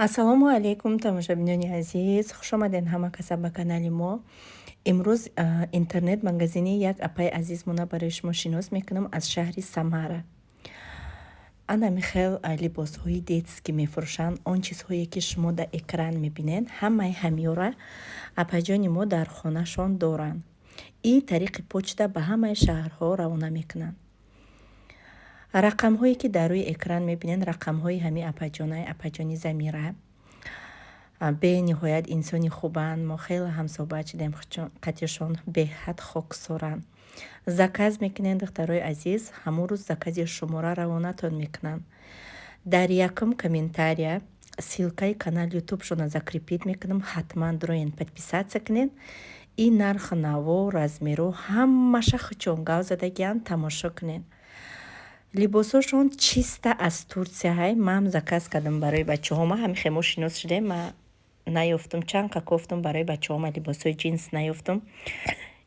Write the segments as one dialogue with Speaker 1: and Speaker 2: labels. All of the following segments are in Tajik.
Speaker 1: Ассалому алайкум, тамошобинони азиз, хушомадед ҳама каса ба канали мо. Имрӯз интернет магазини як апаи азизмона барои шумо шинос мекунам аз шаҳри Самара. Ана михел либосҳои детский мефурӯшанд. Он чизҳое, ки шумо дар экран мебинед, ҳамаи ҳамёра апаҷони мо дар хонашон доранд и тариқи почта ба ҳамаи шаҳрҳо равона мекунанд. Рақамҳое, ки дар рӯи экран мебинед, рақамҳои ҳамин апаҷонаи, апаҷони Замира. Бениҳоят инсони хубанд. Мо хеле ҳамсӯҳбат шудем қатишон, беҳад хоксоранд. Заказ мекунед, духтарои азиз, ҳамон рӯз закази шуморо равонатон мекунанд. Дар якум комментария ссылкаи канали ютубшона закрепить мекунам, ҳатман дроен, подписаться кунед. И нарху наво, размеро ҳамаша хучон гав задагианд, тамошо кунед. Либосҳошон чиста аз Турсия ҳай. Ман заказ кардам барои бачаҳома. Ҳамин хемо шинос шудем. Ма наёфтум, чанд қа кофтум, барои бачаҳома либосҳои ҷинс наёфтум.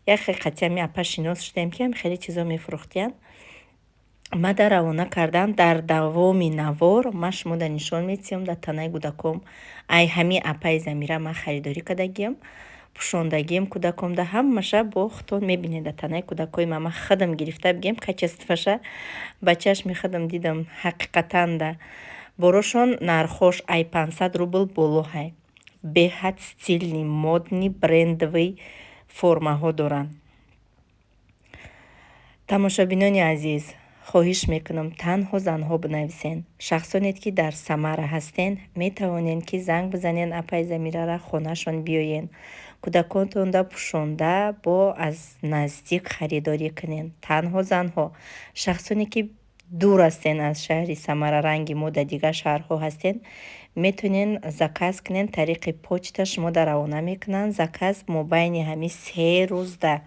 Speaker 1: Яхе қатъи ҳами апа шинос шудем, ки ҳам хеле чизо мефурӯхтиянд. Мада равона кардан. Дар давоми навор ман шумода нишон метиҳам, дар танаи кӯдаком ай ҳами апаи Замира ман харидорӣ кардагиам, пӯшондагиам кӯдакомда. Ҳамаша бо худтон мебинед дар танаи кӯдакои ма. Ман худам гирифта бигем, качествоша ба чашми худам дидам. Ҳақиқатан да борошон нархош ай 500 рубл боло ҳай. Беҳад стильный, модный, брендовый формаҳо доранд. Тамошобинони азиз, хоҳиш мекунам, танҳо занҳо бинависен. Шахсоне, ки дар Самара ҳастен, метавонед, ки занг бизанен апаи Замирара, хонаашон биёен, кӯдаконтонда пӯшонда, бо аз наздик харидорӣ кунен. Танҳо занҳо. Шахсоне, ки дур ҳастен аз шаҳри Самара, ранги мо дар дигар шаҳрҳо ҳастен, метавонен заказ кунен, тариқи почта шумода равона мекунанд. Заказ мобайни ҳамин 3 рӯзда,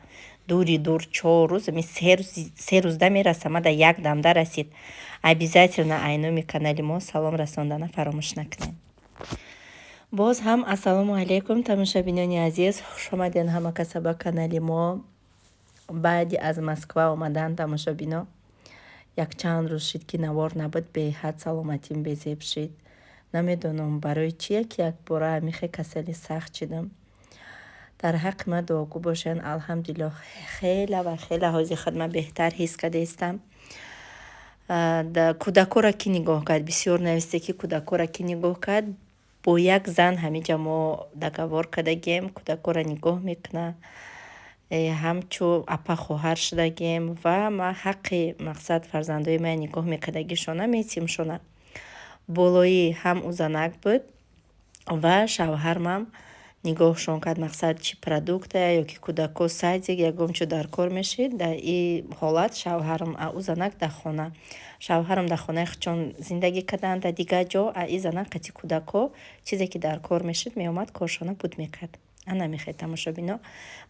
Speaker 1: дури дур 4 рӯз, ами 3 рӯзда мераса. Мада як дамда расид. Обязательно ай номи канали мо салом расондана фаромӯш накунед. Боз ҳам ассалому алайкум, тамошобинони азиз, хушомадед ҳама каса ба канали мо. Баъди аз Москва омадан, тамошобино, якчанд рӯз шид, ки навор набуд. Беҳад саломатим безеб шид. Намедонам барои чи, яки якбора ҳамихе касали сахт шидам. Дар ҳаққи ман дуогӯ бошанд. Алҳамдулиллоҳ, хела ва хела ҳози худма беҳтар ҳис кардаистам. Кӯдакҳоро кӣ нигоҳ кард? Бисёр нависте, ки кӯдакҳоро кӣ нигоҳ кард. Бо як зан ҳамиҷа мо договор кардагием, кӯдакҳоро нигоҳ мекунад. Ҳамчу апа хоҳар шудагием ва ма ҳаққи, мақсад, фарзандои мая нигоҳ мекардагишона метимшона. Болоӣ ҳам ӯ занак буд ва шавҳармам нигоҳшон кард. Мақсад, чӣ продукта ё ки кӯдакҳо садик, ягон чо дар кор мешид, дар ин ҳолат шавҳарам, а ӯ занак дар хона. Шавҳарам дар хонаи худшон зиндагӣ карданд дар дигар ҷо, а ин занак қати кӯдакҳо чизе ки дар кор мешид, меомад, коршона буд мекард. Ана мехоҳед, тамошобино,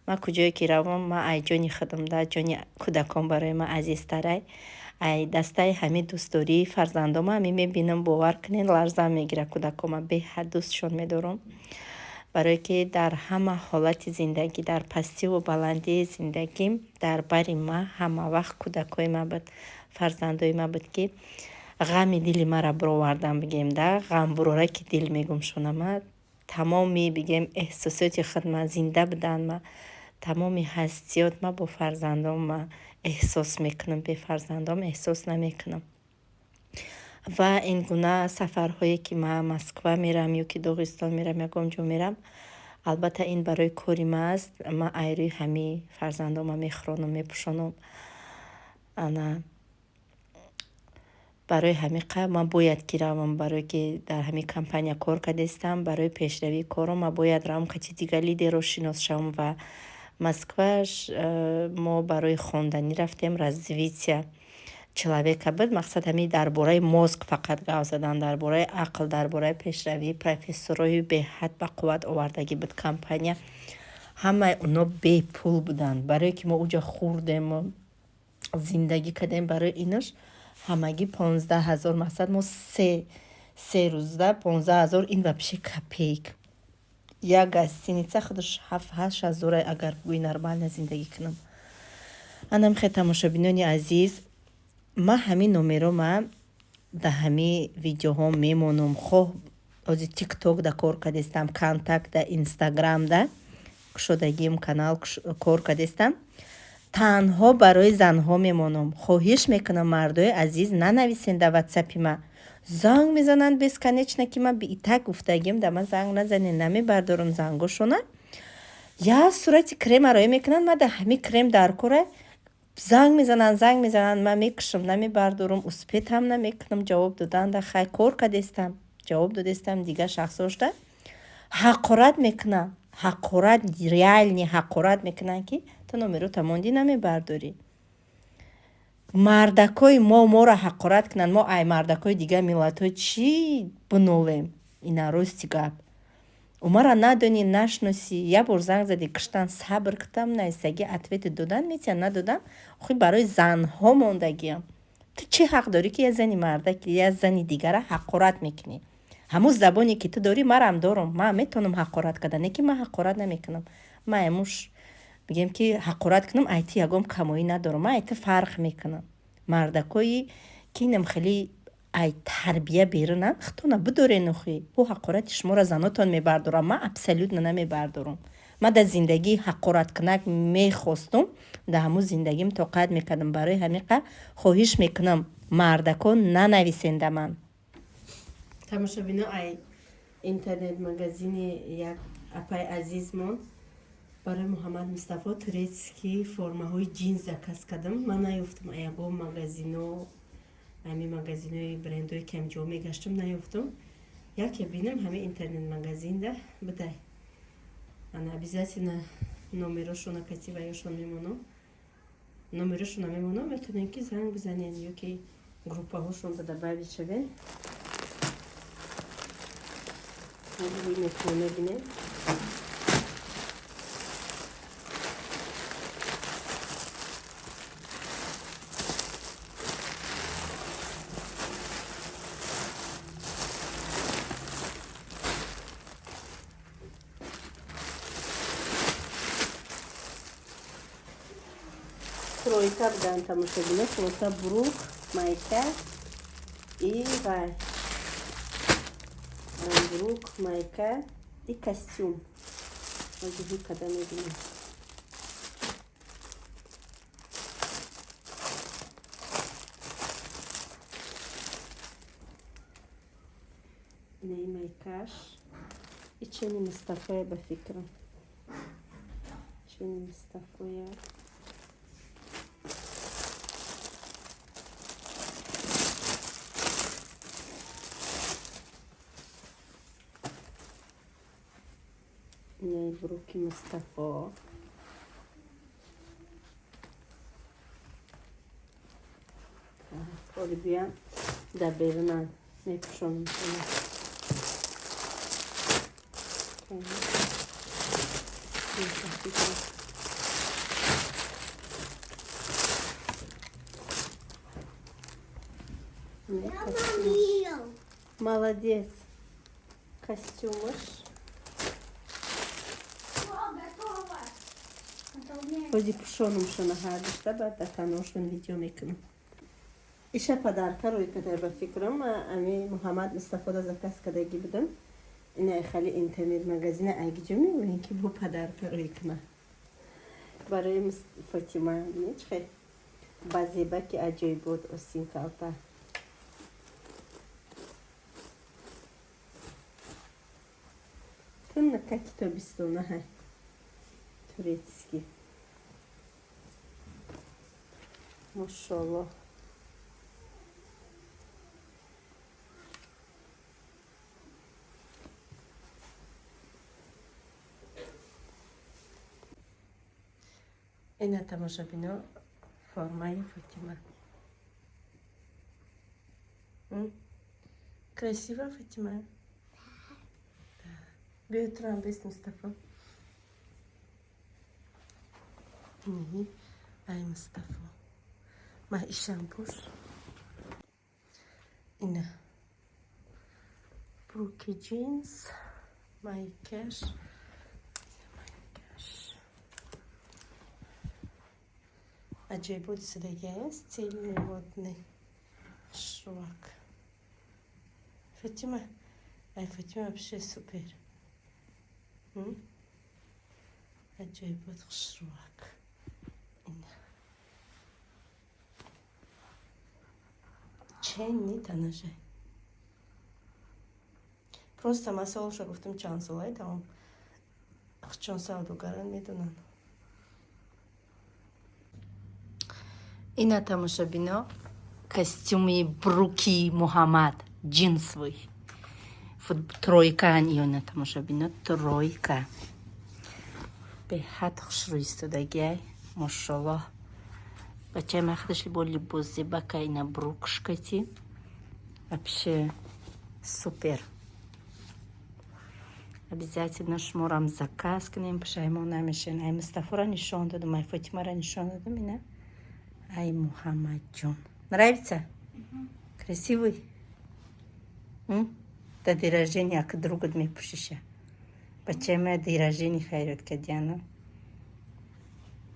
Speaker 1: ман куҷое ки равам, ман ай ҷони худам да ҷони кӯдакон барои ман азизтарай. Ай дастаи ҳамин дӯстдории фарзандома ҳамин мебинам, бовар кунед, ларзам мегирад. Кӯдакома беҳад дӯстшон медорам, барое ки дар ҳама ҳолати зиндагӣ, дар пастиву баландии зиндагим дар бари ман ҳама вақт кӯдакҳои ман буд, фарзандои ман буд, ки ғами дили маро бировардан, бигем да, ғамбурораки дил мегум шона. Ма тамоми, бигем, эҳсосоти худ ма, зинда будан ма, тамоми ҳастиёт ма бо фарзандом ма эҳсос мекунам, бефарзандом эҳсос намекунам. Ва ин гуна сафарҳое, ки ман Москва мерам ё ки Доғистон мерам, ягон ҷо мерам, албатта, ин барои кори ма аст. Ман ай рӯи ҳамин фарзандома мехӯронам, мепӯшонам. Ана барои ҳамин ман бояд ки равам, барое ки дар ҳамин компания кор кардаистам, барои пешравии кором ман бояд равам, қати дигар лидерро шинос шавам. Ва Москваш мо барои хонданӣ рафтем, развитие человека буд. Мақсад, ҳамин дар бораи мозг фақат гап задан, дар бораи ақл, дар бораи пешравии профессорҳои беҳад бақувват овардагӣ буд компания. Ҳамаи оно бепул буданд. Барое ки мо уҷа хӯрдему зиндагӣ кардем, барои инаш ҳамагӣ 15 000. Мақсад, мо 3 рӯзда 15 000, ин вообще копейка. Як гостиница худаш ҳафт ҳашт ҳазора, агар гӯи нормально зиндагӣ кунам. Ана мехоҳед, тамошобинони азиз, ман ҳамин номеро ма дар ҳамин видеоҳо мемонам, хоҳ. Ҳозир ТикТок да кор кардестам, Контакт да, Инстаграм да кушодагим канал кор кардестам. Танҳо барои занҳо мемонам. Хоҳиш мекунам, мардои азиз, нанависен дар ватсапи ма. Занг мезананд бесконечно, ки ман итак гуфтагим, да ман занг назанен, намебардорам зангошона. Як сурати крема роя мекунанд, ман да ҳамин крем дар кора занг мезананд, занг мезананд, ман мекушам, намебардорам, успеть ҳам намекунам ҷавоб додан да. Хай, кор кардестам, ҷавоб додестам дигар шахсошда. Ҳақорат мекунанд, ҳақорат, реальный ҳақорат мекунанд, ки ту номерота мондӣ, намебардорӣ. Мардакои мо моро ҳақорат кунанд, мо ай мардакои дигар миллатҳо чӣ бинолем? Ина рости гап. Умара надонӣ, нашносӣ, як бор занг задӣ, киштан, сабр кутам, наистагӣ ответи додан метиҳанд, надодан. Охи барои занҳо мондагиам. Ту чӣ ҳақ дорӣ, ки як зани мардак, як зани дигара ҳақорат мекунӣ? Ҳамун забоне ки ту дорӣ, марам дорам. Ман метавонам ҳақорат кардан, не ки ман ҳақорат намекунам. Ман амуш бигем, ки ҳақорат кунам, ай ту ягон камоӣ надорам. Ман ай ту фарқ мекунам. Мардакои ки инам хеле ай тарбия берунанд, худтона бидорен охи. Ӯ ҳақорати шуморо занотон мебардорам, ман абсолютно намебардорам. Ман дар зиндагии ҳақораткунак мехостум, дар ҳамун зиндагим тоқат мекардам. Барои ҳамин қа хоҳиш мекунам, мардако, нанависен да ман. Тамошобино, ай интернет магазини як апай азизмон барои Муҳаммад Мустафо турецкий формаҳои ҷинс заказ кардам. Ман наёфтам ягон магазино, ҳамин магазинои брендое ки ҳамҷо мегаштам, наёфтам. Яке бинам, ҳамин интернет магазинда бидай. Ана обязательно номерошона кати ваёшон мемонам. Номерошона мемонам, метавонем ки занг бизанед ё ки группаҳошон да добавить шавен. Мебинем. Тройка будан, тамошобино, хулоса, брюк, майка и вай, брюк, майка и костюм. Ҳозир када мебинем. Инаи майкаш и чени Мустафоя, ба фикрам, чени Мустафоя. Инаи бруки Мустафо. Оли биям, дар берунан мепӯшонам. Молодец. Костюмыш. Ҳози пӯшонумшона ҳардушта, баъд дар таношон видео мекунам. Иша подарка рӯй кадай, ба фикрам, ами Муҳаммад Мустафода заказ кардагӣ будам. Ина хали интернет магазина айгиҷо мегӯем, ки бо подарка рӯй куна. Барои Фотима бинед, чӣ хел ба зебаки аҷоибот осин калта. Туннака китобистона ҳай. Турецкий. Мошаллоҳ. Ина, тамошобино, формаи Фотима. Красиво, Фатима? Биё, туам бес, Мустафо. Ай Мустафо. Ма ишам пӯш. Ина. Бруки джинс, майкаш. Майкаш. Аҷоибот судагиа, стильный, модный. Шувак. Фатима, Ай, Фотима вообще супер. Аҷоибот, хушрӯак. Ина. Чен ни танажай. Просто ман саволша гуфтам, чанд солай, тамом. Чон савдогаран медонанд. Ина, тамошобино, костюми бруки Муҳаммад, джинсовый. Тройка ана, тамошобино, тройка. Беҳад хушрӯ истодагиай, мошоллоҳ. Бачаи ман худаш бо либос зебака, ина брукшкати. Вообще супер. Обязательно шуморам заказ кунем, пушаймон намешен. Ай Мустафора нишон дадам, ай Фотимара нишон дадам, ина. Ай Муҳаммадҷон. Нравится? Красивый? Да день рождения к другу мепӯшиша. Бачаи ман день рождения хайрот кардиану.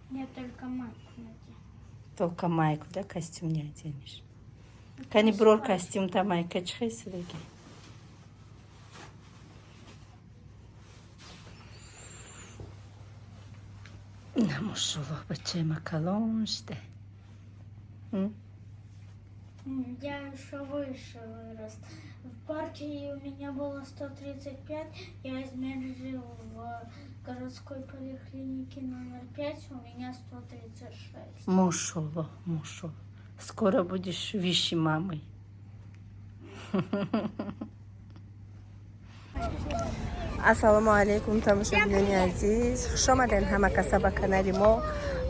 Speaker 2: Я только майку надену.
Speaker 1: Только майку, да, костюм не оденешь. Кани брор костюм та майка чихе истадаги. На, мошаллоҳ, бачаи ма калон шуда.
Speaker 2: Я еще выше вырос. В парке у меня было 135, я измерил в городской поликлинике номер 5, у меня 136.
Speaker 1: Мошаллоҳ, мошаллоҳ. Скоро будешь выше мамы. Ассалому алайкум, тамошобинони азиз, хушомаден ҳама каса ба канали мо.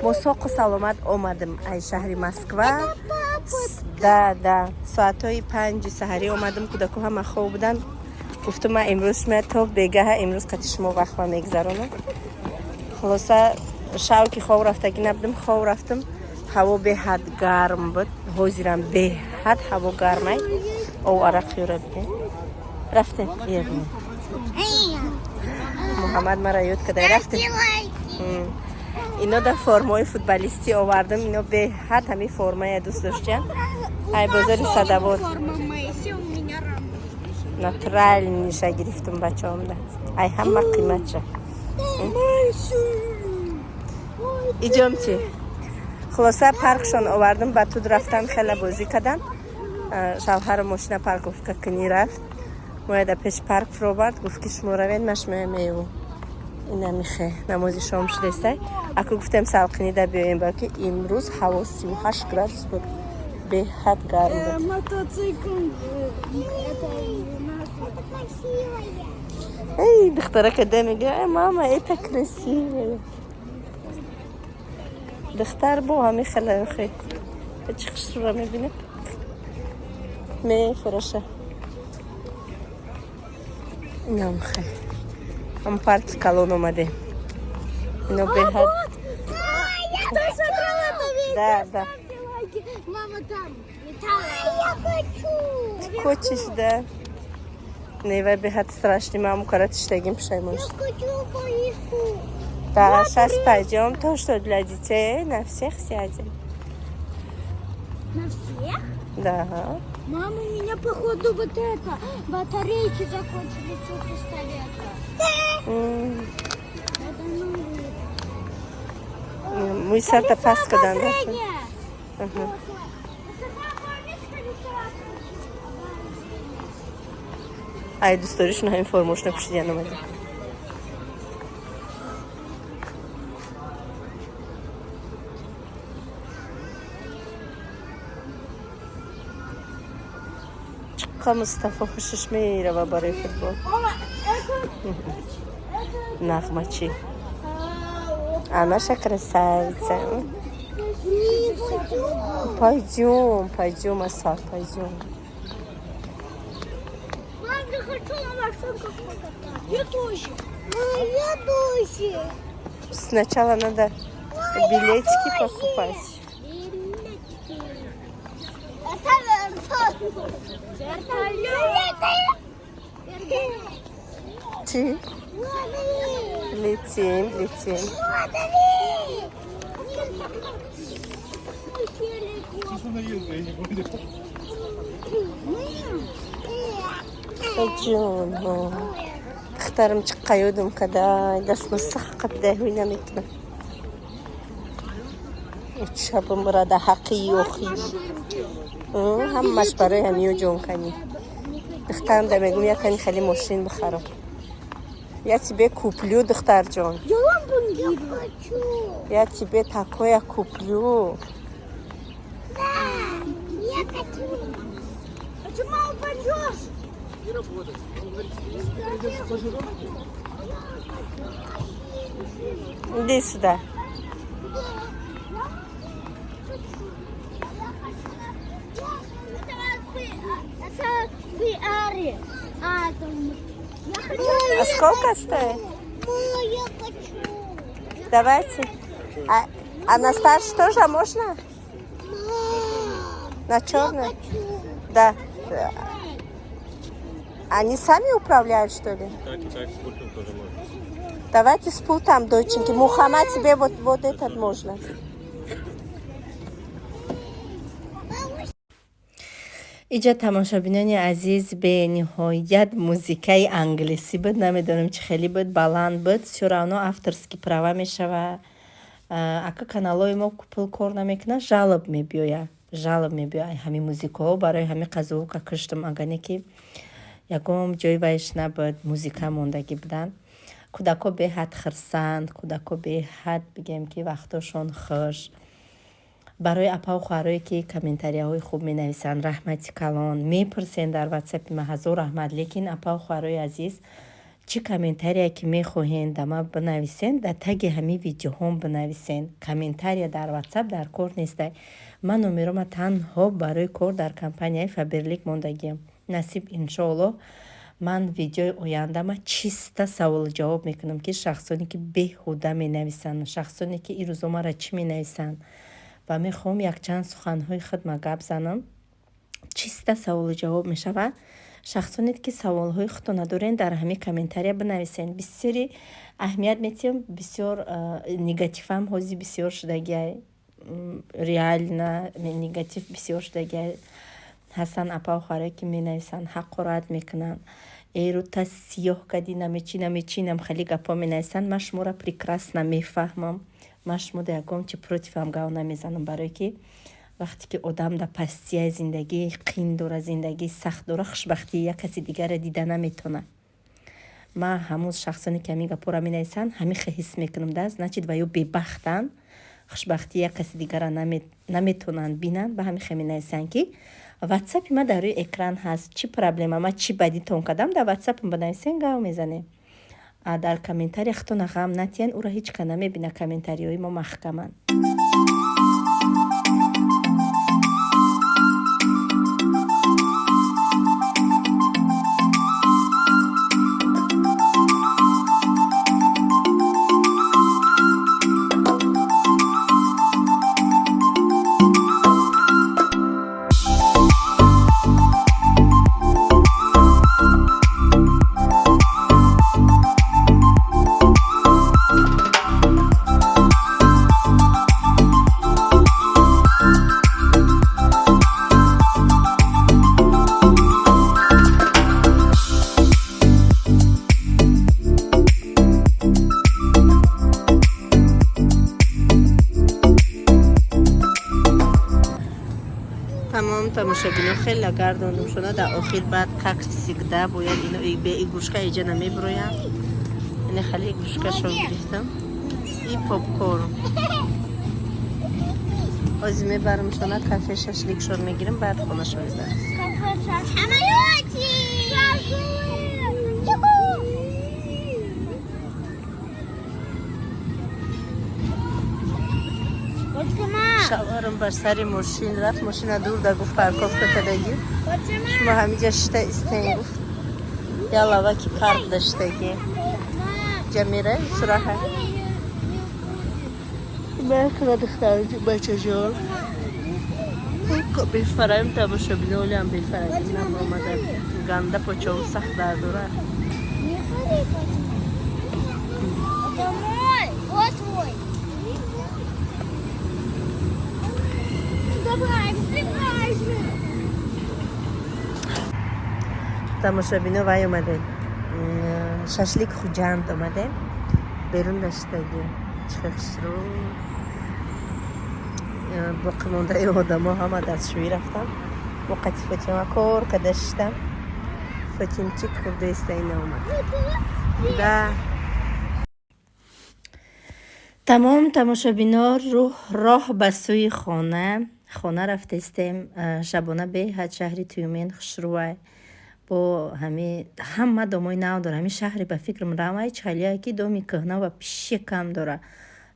Speaker 1: Мо соқу саломат омадем ай шаҳри Москва. Да, соатҳои 5-и саҳарӣ омадам, кӯдаку ҳама хоб буданд. Гуфтам, ман имрӯз шумо то бегаҳа имрӯз қати шумо вақтма мегзаронам. Хулоса, шав ки хоб рафтагӣ набудам, хоб рафтам, ҳаво беҳад гарм буд, ҳозирам беҳад ҳаво гармай. Ов арақ ёра бинем. Рафтем, биёбинем. Муҳаммад мара ёд кадай, рафтем. Ино да формаҳои футболистӣ овардам, ино беҳад ҳамин формая дӯст доштиян. Ай бозори Садовод. Натуральный ша гирифтам бачаомда. Ай ҳама қиматша. Идёмте. Хулоса, паркшон овардам, ба туд рафтан, хеле бозӣ кардам. Шавҳарам мошина парковка кунӣ рафт. Моя да пеши парк фуровард, гуфт, ки шумо равед, ман шумоя меёвам. Инамихе намози шом шудестай. Аку гуфтем, салқинида биёем, балки имрӯз ҳаво 38 градус буд. Беҳад гарм буд.
Speaker 2: Мотоцикл.
Speaker 1: Эй, духтара када мега, эй, мама, это красивое. Духтар бо ҳами хеле хе. Чӣ хушрӯра мебинед? Мефуроша. Инам хе. Ҳам парки калон омадем. Ино беҳад.
Speaker 2: Кто смотрел это видео?
Speaker 1: Да.
Speaker 2: Ставьте лайки. Мама там летала. Я хочу.
Speaker 1: Хочешь, да? Не, вай беҳад страшный, маму кара тиштагим, пушаймон.
Speaker 2: Я хочу поехать.
Speaker 1: Да, сейчас пойдем. То, что для детей, на всех сядем.
Speaker 2: На всех?
Speaker 1: Да.
Speaker 2: Мама, у меня походу вот это, батарейки закончились у пистолета. Это новые.
Speaker 1: Мӯи сарта паст кадан.
Speaker 2: Обозрение.
Speaker 1: Ага.
Speaker 2: Помнишь, колесо обозрения?
Speaker 1: Ай, дӯстдоришон ҳамин формошона пӯшидан омадем. Чиққа Мустафо хушаш мерава барои футбол.
Speaker 2: О, это
Speaker 1: Нағмачӣ. А наша красавица.
Speaker 2: Не хочу.
Speaker 1: Пойдем, пойдем, Асал, пойдем.
Speaker 2: Мам, я хочу на машинках покататься. Я тоже. Я тоже.
Speaker 1: Сначала надо билетики покупать.
Speaker 2: Билетики. Это вертолет. Вертолет.
Speaker 1: Чӣ? Летим, летим.
Speaker 2: Смотри.
Speaker 3: Что на я не понял. Ҷон, духтарам чӣ қаёдум када, дастма сах қапида, ҳуй намекунам. Шабумра да ҳаққи ёхи. Ҳамаш барои ҳамиё ҷонканӣ. Духтарам да мегум, якани хеле мошин бихарам. Я тебе куплю, духтарҷон. Я тебе такое куплю.
Speaker 2: Да, я хочу. Почему упадешь?
Speaker 4: Не работать. Он говорит, если ты придешь в стажировку,
Speaker 3: Иди сюда.
Speaker 2: Это Фиари.
Speaker 3: А сколько стоит?
Speaker 2: Я хочу.
Speaker 3: Давайте. А на старше тоже можно? На черный? Да. Они сами управляют, что ли?
Speaker 4: Так и так с пультом тоже можно.
Speaker 3: Давайте с пультом, доченьки. Мухаммад, тебе вот этот можно.
Speaker 1: Иҷа, тамошобинони азиз, бениҳоят музикаи англисӣ буд, намедонам чӣ хеле буд, баланд буд. Всё равно авторский права мешава. Ака каналҳои мо пул кор намекунад, жалоб мебиёяд, жалоб мебиёяд ҳамин музикаҳо. Барои ҳамин қазовука киштам, агане ки ягон ҷои вайш набуд, музика мондагӣ буданд. Кӯдако беҳад хирсанд, кӯдако беҳад, бигем ки, вақтошон хуш. Барои апаву хоҳарое ки комментарияҳои хуб менависанд, раҳмати калон. Мепурсен дар ватсапи ма, ҳазор раҳмат. Лекин, апаву хоҳарои азиз, чӣ комментария ки мехоҳен да ма бинависен, дар таги ҳамин видеоҳом бинависен. Комментария дар ватсап дар кор нестай. Ман номерома танҳо барои кор дар компанияи Фаберлик мондагиам. Насиб, иншоаллоҳ, ман видеои ояндама чиста саволу ҷавоб мекунам, ки шахсоне ки беҳуда менависанд, шахсоне ки ирӯзо мара чӣ менависанд, ва мехоҳам якчанд суханҳои худма гап занам. Чиста саволу ҷавоб мешавад. Шахсоне ки саволҳои худто надорен, дар ҳамин комментария бинависен. Бисёри аҳамият метиҳам, бисёр негативам ҳози бисёр шудагиай, реально негатив бисёр шудагиай. Ҳастанд апаву хоҳарое ки менависанд, ҳақорат мекунанд, эрута сиёҳ кадӣ, намечи намечи, нам хеле гапҳо менависанд. Ман шуморо прекрасно мефаҳмам. Ман шумо да ягон чи противам гап намезанам, барое ки вақте ки одам дар пастияи зиндагии қин дора, зиндагии сахт дора, хушбахтии як каси дигарро дида наметавонад. Ман ҳамун шахсоне ки ҳамин гапҳоро менависанд, ҳамин хел ҳис мекунам да, значит, ва ё бебахтанд, хушбахтии як каси дигарро наметавонанд бинанд, ба ҳамин хел менависанд. Ки ватсапи ман дар рӯи экран ҳаст, чӣ проблема, ман чӣ бадитон кардам, дар ватсапам бинависен, гап мезанем. А дар комментария худтона ғам натиҳен, ӯро ҳеҷ ка намебина, комментариҳои мо маҳкаманд.
Speaker 3: Тамом, тамошобино, хеле гардондум шуна. Дар охир баъд, как всегда, бояд ино бе игрушка иҷа намебироям. Ине хеле игрушкашон гирифтам и попкорн. Ҳозир мебарам шона кафе, шашликшон мегирам, баъд хонашон мебарам.
Speaker 2: Самолетик! Юху! Фатима!
Speaker 3: Шавҳарам бар сари мошин рафт, мошина дур да гуфт, парковка кардагӣ.
Speaker 2: Фатима!
Speaker 3: Шумо ҳамиҷа шита истен, гуфт, ялава ки парк даштагӣ ҷа мераем сураҳа бакра. Духтарҷо, бачаҷон, бефараем. Тамошобино, олиам бефарагим намомада, ганда почову сахт дард дора.
Speaker 2: Не ходи, Фатима. Это мой! Вот твой! Давай, взрывайся!
Speaker 3: Тамошобино, вай омадем, шашлик Хуҷанд омадем. Берун даштаги чӣ хушрӯ, боқимондаи одамо ҳама дастшӯӣ рафтам. Мо қати Фотима кор када шиштам. Фотимчик хурдаиста, ина омад да.
Speaker 1: Тамом, тамошобино, рӯҳ роҳ ба сӯи хона. Хона рафтестем. Шабона беҳад шаҳри Тюмен хушрӯвай, бо ҳами ҳама домои нав дора. Ҳами шаҳре ба фикрам рамай чалия, ки доми кӯҳна ва пише кам дора.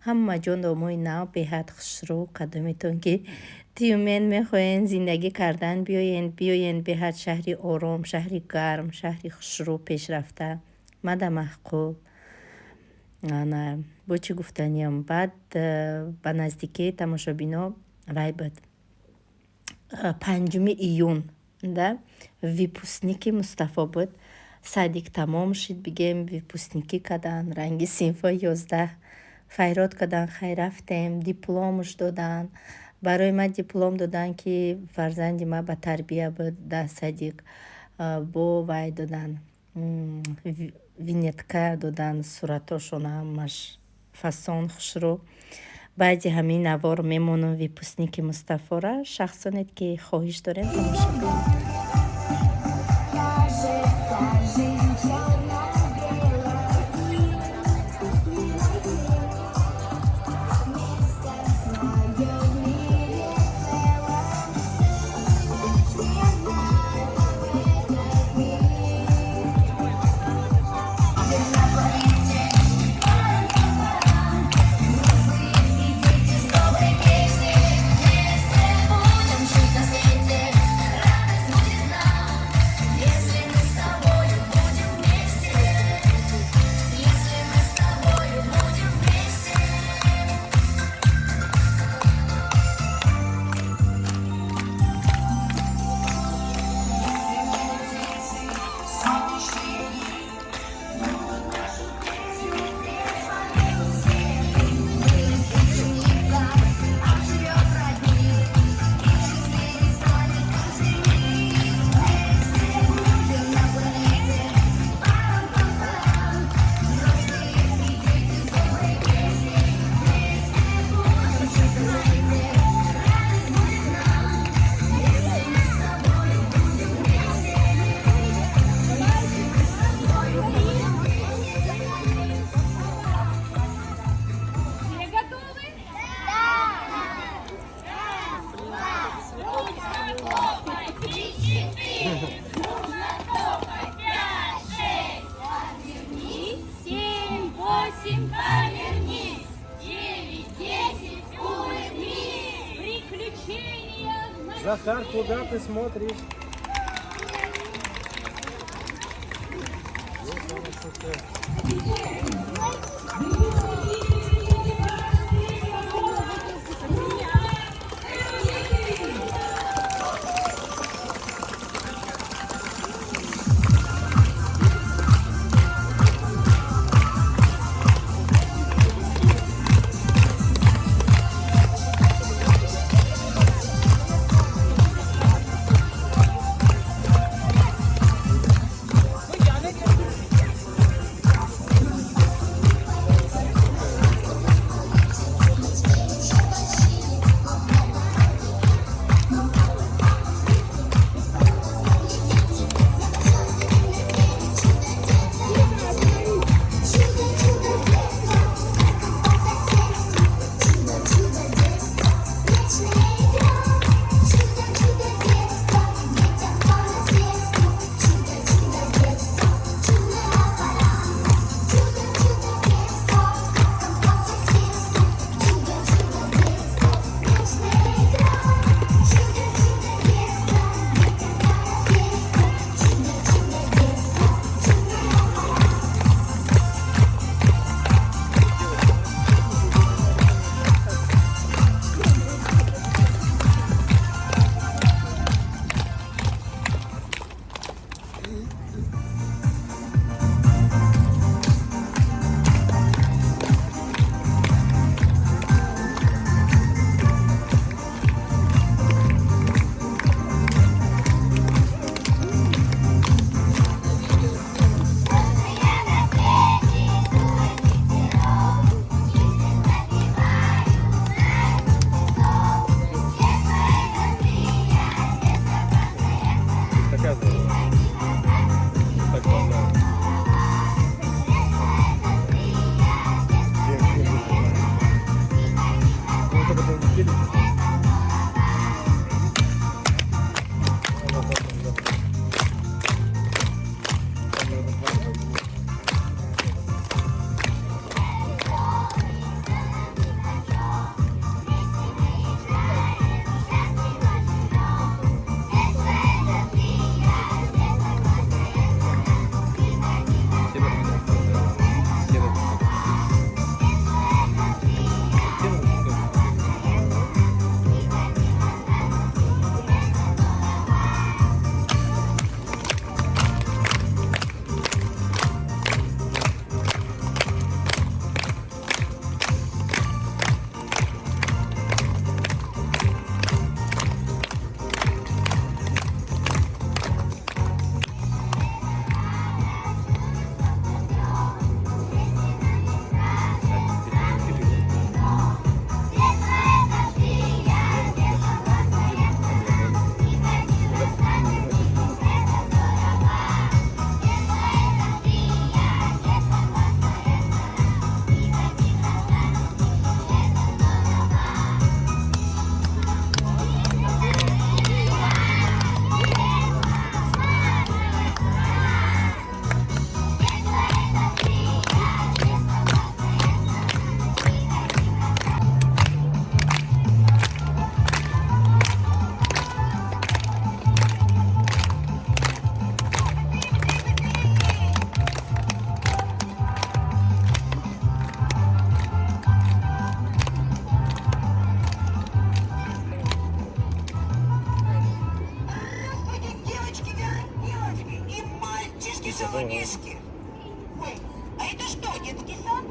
Speaker 1: Ҳама ҷо домои нав, беҳад хушрӯ. Кадометон ки Тюмен мехоҳен зиндагӣ кардан, биёен, биёен. Беҳад шаҳри ором, шаҳри гарм, шаҳри хушрӯ, пешрафта, мада маъқул. Ана, бо чӣ гуфтаниям? Баъд ба наздикӣ, тамошобино, вай буд, 5-уми июн да, выпускники Мустафо буд. Садик тамом шид, бигем, выпускникӣ кадан, ранги синфҳои 11 файрод кадан. Хай, рафтем, дипломуш додан. Барои ман диплом додан, ки фарзанди ман ба тарбия буд дар садик. Бо вай додан, винетка додан, суратошон ҳамаш фасон, хушрӯ. Баъди ҳамин навор мемонам выпускники Мустафора. Шахсоне ки хоҳиш дорем, тамошо кунед.
Speaker 5: Кажется, жизнь черно-белая, не найти место свое в мире целом. Не одна в этот мир. На планете взрослые и дети с доброй песней. Вместе будем жить на свете. Радость будет нам, если мы с тобою будем вместе. Если мы с тобою будем вместе. Птицы, солнечные дни будут нашу песню петь все. Вырастет оживет родник, и счастливей станет каждый миг. Вместе будем на планете. Парам-пам-пам. Взрослые и дети с доброй песней. Вместе будем жить на свете. Радость будет нам, если мы с тобою будем вместе. Если мы с тобою будем вместе.
Speaker 6: Все готовы?
Speaker 2: Да! Раз, два,
Speaker 6: Нужно топать, три, четыре. Нужно топать, пять, шесть. Повернись. Семь, восемь, повернись. 9, 10, улыбнись. Приключения в
Speaker 4: Захар, куда ты смотришь?
Speaker 5: Плюшевые мишки. Ой, а это что, детский сад?